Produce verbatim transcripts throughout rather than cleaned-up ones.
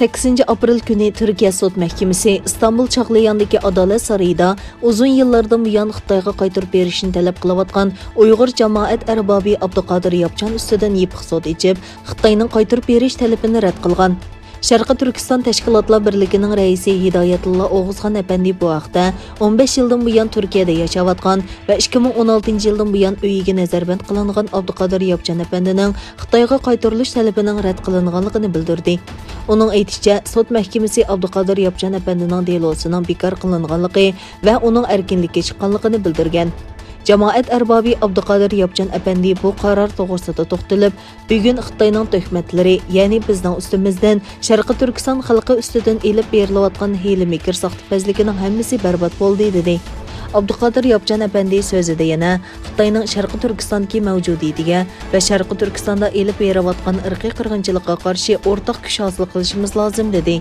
سەككىزىنچى ئاپرېل كۈنى تۈركىيە سوت مەھكىمىسى ئىستانبۇل چاغلىياندىكى ئادالەت سارىيىدا ئۇزۇن يىللاردىن بۇيان خىتايغا قايتۇرۇپ بېرىشنى تەلەپ قىلىۋاتقان ئۇيغۇر جامائەت ئەربابى ئابدۇقادىر ياپچان ئۈستىدىن يېپىق سوت ئېچىپ، خىتاينىڭ قايتۇرۇپ بېرىش تەلىپىنى رەت قىلغان. شەرقىي تۈركىستان تەشكىلاتلار بىرلىكىنىڭ رەئىسى ھىدايەتۇللا ئوغۇزخان ئەپەندى بۇ ھەقتە، ئون بەش يىلدىن بۇيان تۈركىيەدە ياشاۋاتقان ۋە ئىككى مىڭ ئون ئالتىنچى يىلدىن بۇيان ئۆيىگە نەزەربەند قىلىنغان ئابدۇقادىر ياپچان ئەپەندىنىڭ خىتايغا قايتۇرۇلۇش تەلىپىنىڭ رەت قىلىنغانلىقىنى بىلدۈردى. ئۇنىڭ ئېيتىشىچە، سوت مەھكىمىسى ئابدۇقادىر ياپچان ئەپەندىنىڭ دېلوسىنىڭ بىكار قىلىنغانلىقى ۋە ئۇنىڭ ئەركىنلىككە چىققانلىقىنى بىلدۈرگەن. جامائەت ئەربابى ئابدۇقادىر ياپچان ئەپەندى بۇ قارار توغرىسىدا توختىلىپ، بۈگۈن خىتاينىڭ تۆھمەتلىرى، يەنى بىزنىڭ ئۈستىمىزدىن، شەرقىي تۈركىستان خەلقى ئۈستىدىن ئېلىپ بېرىلىۋاتقان ھىيلە-مىكىر، ساختىپەزلىكىنىڭ ھەممىسى بەربات بولدى، دېدى. ئابدۇقادىر ياپچان ئەپەندى سۆزىدە يەنە خىتاينىڭ شەرقىي تۈركىستاندىكى مەۋجۇدىيىتىگە ۋە شەرقىي تۈركىستاندا ئېلىپ بېرىۋاتقان ئىرقىي قىرغىنچىلىققا قارشى ئورتاق كۈچ ھاسىل قىلىشىمىز لازىم، دېدى.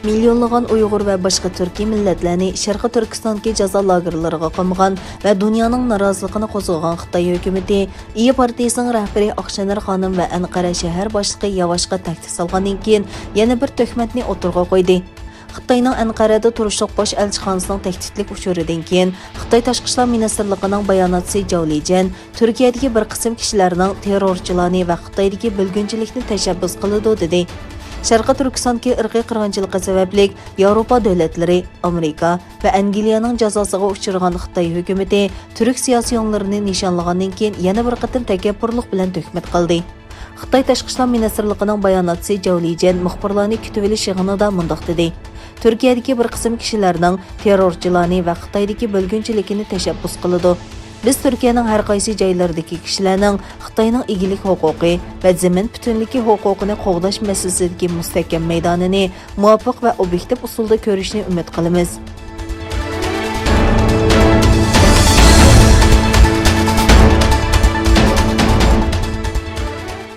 مىليونلىغان ئۇيغۇر ۋە باشقا تۈركىي مىللەتلەرنى شەرقىي تۈركىستاندىكى جازا لاگېرلىرىغا قامىغان ۋە دۇنيانىڭ نارازىلىقىنى قوزغىغان خىتاي ھۆكۈمىتى ئىيى پارتىيىسىنىڭ رەھبىرى ئاقشېنەر خانىم ۋە ئەنقەرە شەھەر باشلىقى ياۋاشقا تەھدىت سالغاندىن كېيىن، يەنە بىر تۆھمەتنى ئوتتۇرىغا قويدى. خىتاينىڭ ئەنقەرەدە تۇرۇشلۇق باش ئەلچىخانىسىنىڭ تەھدىتلىك ئۇچۇرىدىن كېيىن، خىتاي تاشقى ئىشلار مىنىستىرلىقىنىڭ باياناتچىسى جاۋ لىجيەن تۈركىيەدىكى بىر قىسىم كىشىلەرنىڭ تېررورچىلارنى ۋە خىتايدىكى بۆلگۈنچىلىكنى تەشەببۇس قىلىدۇ، دېدى. شەرقىي تۈركىستاندىكى ئىرقىي قىرغىنچىلىقى سەۋەبلىك ياۋروپا دۆلەتلىرى، ئامېرىكا ۋە ئەنگلىيەنىڭ جازاسىغا ئۇچرىغان خىتاي ھۆكۈمىتى تۈرك سىياسىيونلىرىنى نىشانلىغاندىن كېيىن، يەنە بىر قېتىم تەكەببۇرلۇق بىلەن تۆھمەت قىلدى. خىتاي تاشقى ئىشلار مىنىستىرلىقىنىڭ باياناتچىسى جاۋ لىجيەن مۇخبىرلارنى كۈتۈۋېلىش يىغىنىدا مۇنداق دېدى: تۈركىيەدىكى بىر قىسىم كىشىلەرنىڭ تېررورچىلارنى ۋە خىتايدىكى بۆلگۈنچىلىكىنى تەشەببۇس قىلىدۇ. بىز تۈركىيەنىڭ ھەر قايسى جايلىرىدىكى كىشىلەرنىڭ خىتاينىڭ ئىگىلىك ھوقۇقى ۋە زېمىن پۈتۈنلۈكى ھوقۇقىنى قوغداش مەسىلىسىدىكى مۇستەھكەم مەيدانىنى مۇۋاپىق ۋە ئوبيېكتىپ ئۇسۇلدا كۆرۈشنى ئۈمىد قىلىمىز.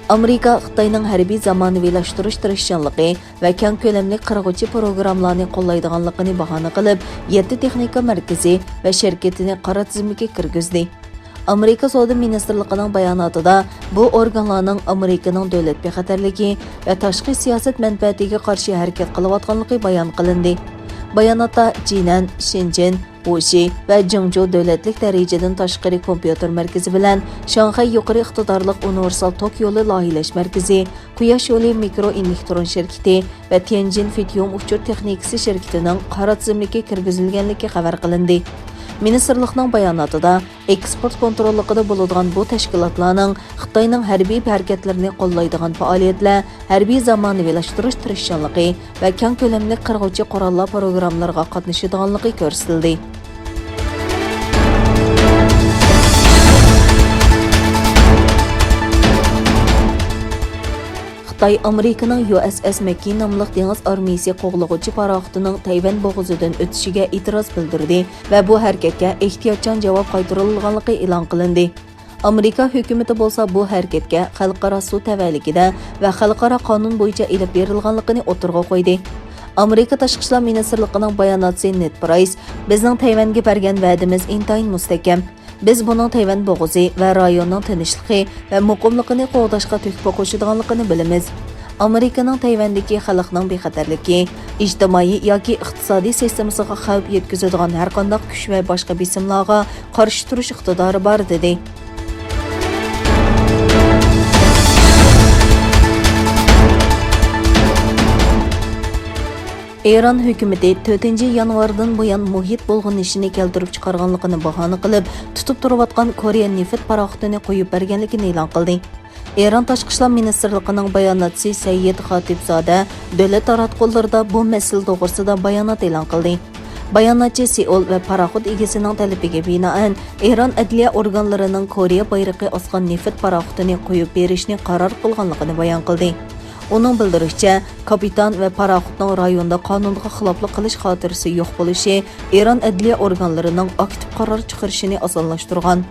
ئامېرىكا خىتاينىڭ ھەربىي زامانىۋىلاشتۇرۇش تىرىشچانلىقى ۋە كەڭ كۆلەملىك قىرغۇچى پروگراممىلارنى قوللايدىغانلىقىنى باھانە قىلىپ، يەتتە تېخنىكا مەركىزى ۋە شىركىتىنى قارا تىزىملىككە كىرگۈزدى. ئامېرىكا سودا مىنىستىرلىقىنىڭ باياناتىدا بۇ ئورگانلارنىڭ ئامېرىكىنىڭ دۆلەت بىخەتەرلىكى ۋە تاشقى سىياسەت مەنپەئەتىگە قارشى ھەرىكەت قىلىۋاتقانلىقى بايان قىلىندى. باياناتتا جىنەن، شېنجېن، ۋۇشى ۋە جېڭجۇ دۆلەتلىك دەرىجىدىن تاشقىرى كومپيۇتېر مەركىزى بىلەن شاڭخەي يۇقىرى ئىقتىدارلىق ئۇنىۋېرسال توك يولى لايىھەلەش مەركىزى، قۇياش يولى مىكرو ئېلېكترون شىركىتى ۋە تيەنجىن فىتيۇم ئۇچۇر تېخنىكىسى شىركىتىنىڭ قارا تىزىملىككە كىرگۈزۈلگەنلىكى خەۋەر قىلىندى. مىنىستىرلىقنىڭ باياناتىدا، ئېكسپورت كونتروللۇقىدا بولىدىغان بۇ تەشكىلاتلارنىڭ خىتاينىڭ ھەربىي ھەرىكەتلىرىنى قوللايدىغان پائالىيەتلەر، ھەربىي زامانىۋىلاشتۇرۇش تىرىشچانلىقى ۋە كەڭ كۆلەملىك قىرغۇچى قوراللار پروگراممىلىرىغا قاتنىشىدىغانلىقى كۆرسىتىلدى. خىتاي ئامېرىكىنىڭ يۇ ئېس ئېس مەككېي ناملىق دېڭىز ئارمىيىسى قوغلىغۇچى پاراخوتىنىڭ تەيۋەن بوغۇزىدىن ئۆتۈشىگە ئېتىراز بىلدۈردى ۋە بۇ ھەرىكەتكە ئېھتىياتچان جاۋاب قايتۇرۇلغانلىقى ئېلان قىلىندى. ئامېرىكا ھۆكۈمىتى بولسا بۇ ھەرىكەتكە خەلقئارا سۇ تەۋەلىكىدە ۋە خەلقئارا قانۇن بويىچە ئېلىپ بېرىلغانلىقىنى ئوتتۇرىغا قويدى. ئامېرىكا تاشقى ئىشلار مىنىستىرلىقىنىڭ باياناتچىسى نېد پرايس، بىزنىڭ تەيۋەنگە بەرگەن ۋەدىمىز ئىنتايىن مۇستەھكەم. بىز بۇنىڭ تەيۋەن بوغۇزى ۋە رايوننىڭ تىنچلىقى ۋە مۇقىملىقىنى قوغداشقا تۆھپە قوشىدىغانلىقىنى بىلىمىز. ئامېرىكىنىڭ تەيۋەندىكى خەلقنىڭ بىخەتەرلىكى، ئىجتىمائىي ياكى ئىقتىسادىي سىستېمىسىغا خەۋپ يەتكۈزىدىغان ھەرقانداق كۈچ ۋە باشقا بېسىملارغا قارشى تۇرۇش ئىقتىدارى بار، دېدى. ئىران ھۆكۈمىتى تۆتىنچى يانۋاردىن بۇيان مۇھىت بۇلغىنىشىنى كەلتۈرۈپ چىقارغانلىقىنى باھانە قىلىپ، تۇتۇپ تۇرۇۋاتقان كورېيە نېفىت پاراخوتىنى قويۇپ بەرگەنلىكىنى ئېلان قىلدى. ئىران تاشقى ئىشلار مىنىستىرلىقىنىڭ باياناتچىسى سەييىد خاتىپزادە دۆلەت تاراتقۇلىرىدا بۇ مەسىلە توغرىسىدا بايانات ئېلان قىلدى. باياناتچى سېئۇل ۋە پاراخوت ئىگىسىنىڭ تەلىپىگە بىنائەن، ئىران ئەدلىيە ئورگانلىرىنىڭ كورېيە بايرىقى ئاسقان نېفىت پاراخوتىنى قويۇپ بېرىشنى قارار قىلغانلىقىنى بايان قىلدى. ئۇنىڭ بىلدۈرۈشىچە، كاپىتان ۋە پاراخوتنىڭ رايوندا قانۇنغا خىلاپلىق قىلىش خاتىرىسى يوق بولۇشى ئىران ئەدلىيە ئورگانلىرىنىڭ ئاكتىپ قارار چىقىرىشىنى ئاسانلاشتۇرغان.